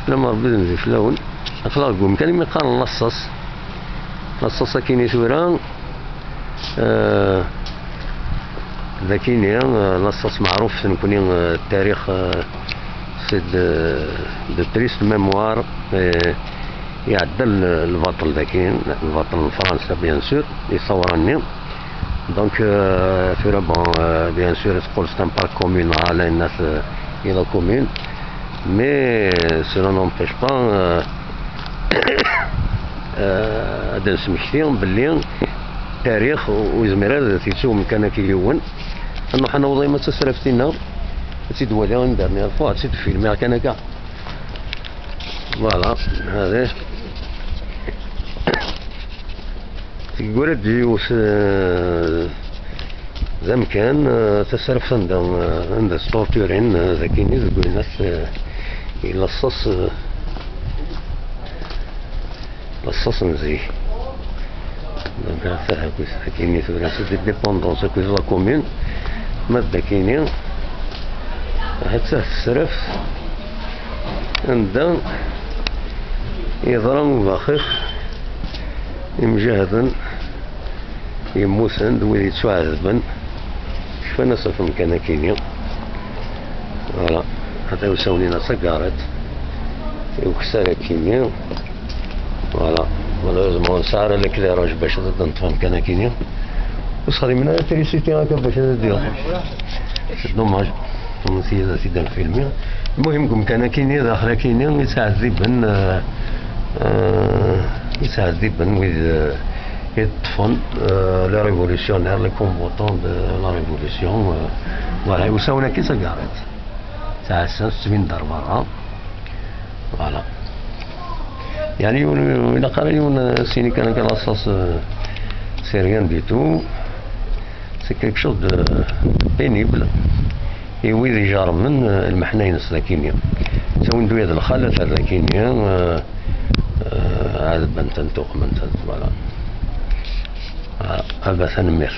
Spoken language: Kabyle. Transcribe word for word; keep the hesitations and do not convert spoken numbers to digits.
Lama Rebbi d mzi fell-awen. Aql-aɣ deg umkan imi qqaren laṣṣaṣ. Laṣṣaṣ akkin i tura, eh, d akkin-i, eh, laṣṣaṣ meɛruf nekkni, eh, tarix, eh, c'est de, de triste mémoire, eh, iɛedda l-, lbaṭel daki, lbaṭel n Fransa, bien sûr, di tawra-nni. Donc, euh, tura, bon, euh, bien sûr, teqqel c'est un parc communal, une, euh, et la commune. Mais, euh, cela n'empêche pas, euh, euh, ad nesmekti belli tarix ur yezmir ad t-yettu umkan akka yiwen. Ad nruḥ ad naweḍ yemma d tasraft-inna, ad tt-id-waliɣ une dernière fois, ad tt-id-filmiɣ kan akka. Voilà, hadi. Teggura-d yiwet, eh, d amkan, eh, tasraft anda, eh, anda sṭurturin, eh, dagini deg winat, eh, i laṣṣaṣ, eh, laṣṣaṣ n zik. Donc, ata akk-, akini tura, c'est des dépendances akked la commune. Ma d akini, hatta tesraft anda yeḍra ubaxix, imjahaden yemmuten d wid yettwaɛedben, kfan-as ɣef umkan akini. Voilà, ata usawen-ina d tagarit, i ukessar akini. Voilà, malheureusement ur nesɛi ara l'éclairage bac ad d-neṭṭef amkan akini. Ur sexdimen ara trisiti akka bac ad d-yaweḍ. C'est dommage. Ur nesɛi ara t-id-nfilmi. Lmuhim, deg umkan akini, daxel akini, yettɛeddiben, euh, euh, yettɛeddiben wid, euh, yeṭṭfen, euh, les révolutionnaires, les combattants de la révolution, euh, voilà, usawen akkin d tagarit. Ttɛassan, tettbin-d ar berra. Voilà. Yeɛni, yiwen, ilaq ara yiwen, euh, sini kan akka laṣṣaṣ, euh, c'est rien du tout. C'est quelque chose de pénible. I wid ijerrmen, euh, lmeḥna-ines dagini. Ttawin-d wiyaḍ lxalat ar dagini, euh, euh, ɛadben-tent, tuqmen-tent, voilà. Ah, ah, bah, tanemmirt.